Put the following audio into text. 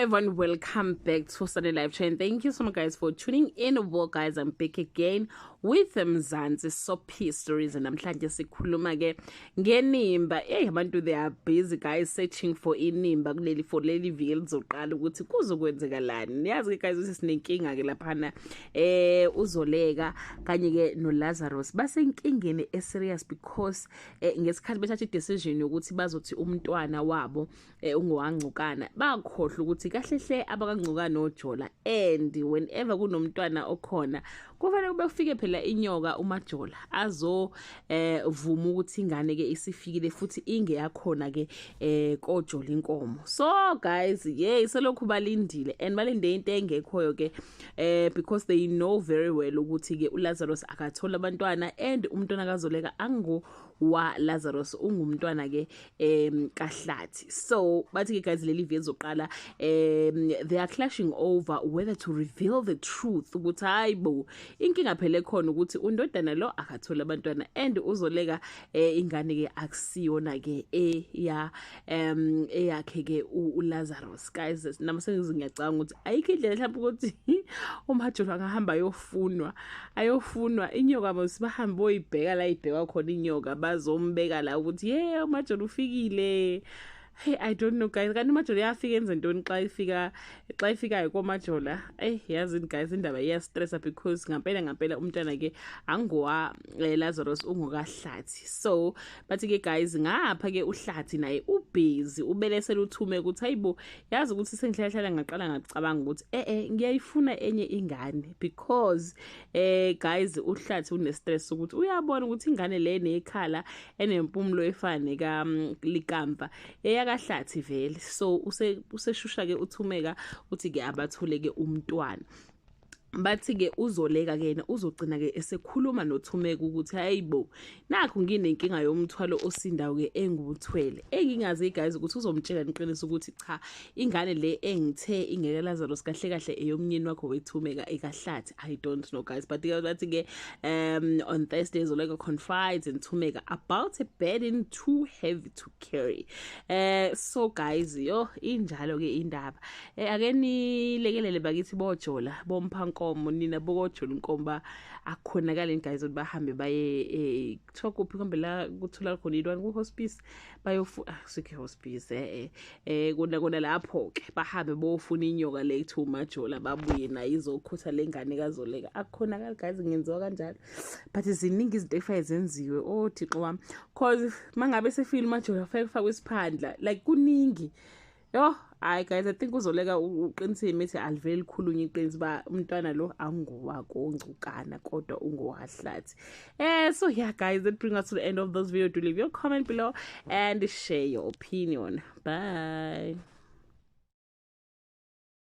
Everyone, welcome back to Sunday Live Chain. Thank you so much, guys, for tuning in. Well, guys, I'm back again with Mzansi Soapie Stories, and namhlanje sikhuluma ke ngenimba. Hey, abantu, they are busy, guys, searching for inimba kuleli for leli viki elizoqala ukuthi kuzokwenzekalani. Niyazi ke, guys, ukuthi sinenkinga ke laphana, uZoleka kanye ke noLazarus basenkingeni eserious because ngesikhathi bethatha decision yokuthi bazothi umntwana wabo ungowaNgcukana, bakhohlwa ukuthi kahle hle abakaNgcukana oJola, and whenever kunomntwana okhona kufanele kube kufike phela inyoka uMajola azo vuma ukuthi ingane ke isifikile futhi ingeyakhona ke koJola inkomo. So guys, yeah, selokhu balindile and balinde into engekhoyo ke because they know very well ukuthi ke uLazarus akathola abantwana and umntwana kaZoleka ango wa Lazarus, ungumntwana ke kaHlathi. So bathi ke, guys, leli viki ezoqala they are clashing over whether to reveal the truth ukuthi hayibo, inkinga phela khona ukuthi undodana lo akathola abantwana and uZoleka ingane ke akusiyona ke eya eyakhe ke uLazarus. Guys, nami sengiyacabanga ukuthi ayikho indlela mhlawumbe ukuthi uMajolo angahamba ayofunwa inyoka mos, bahambe boyibheka la ibhekwa khona inyoka, bazombeka la ukuthi yeah, uMajolo ufikile. Hey, I don't know, guys, kanti uMajola uyafika enze ntoni xa ifika, xa ifikayo koMajola? Ey, yazini guys, indaba iyastressa because ngampela ngampela umntwana ke angowa Lazarus, ungokaHlathi. So bathi ke, guys, ngapha ke uHlathi naye ubusy ubelesela uThume ukuthi hayibo, yazi ukuthi sengihlala ngaqala ngacabanga ukuthi ngiyayifuna enye ingane because guys, uHlathi une stress ukuthi uyabona ukuthi ingane le nekhala enempumulo efana neka likamva eyakaHlathi vele. So useshusha ke uThumeka uthi ke abathole ke umntwana. Bathi ke uZoleka ke yena uzogcina ke esekhuluma noThumeka ukuthi hayibo, nakho nginenkinga yomthwalo osindayo ke enguthwele, engingazi, guys, ukuthi uzomtshela iqiniso ukuthi cha, ingane le engithe ingeke Lazarus kahle kahle eyomnyeni wakho weThumeka ekaHlathi. I don't know, guys, but bathi ke on Thursday Zoleka confides in Thumeka about a burden too heavy to carry. So guys, yo, injalo ke indaba. Ake nilekelele bakithi boJola bomphankomo, nina bokoJola inkomba, akukhonakala, guys, ukuthi bahambe baye kuthiwa kuphi kambe la kuthola khona ilwane, ku hospice, bayofu ah sikhe hospice kona lapho ke bahambe bofuna inyoka le kuthiwa uMajola, babuye nayo izokhutha lengane kaZoleka. Akukhonakala, guys, ngenziwa kanjalo, but ziningi izinto efanele zenziwe. Oh Thixo wami, cause mangabe sefile uMajola kufanele kufakwe isiphandla, like kuningi. Yo, hayi guys, I think uZoleka uqinisile mithi alivele likhulunywe iqiniso ba umntwana lo angowakoNgcukana kodwa ungowaHlathi. So yeah, guys, that brings us to the end of this video. Do leave your comment below and share your opinion. Bye.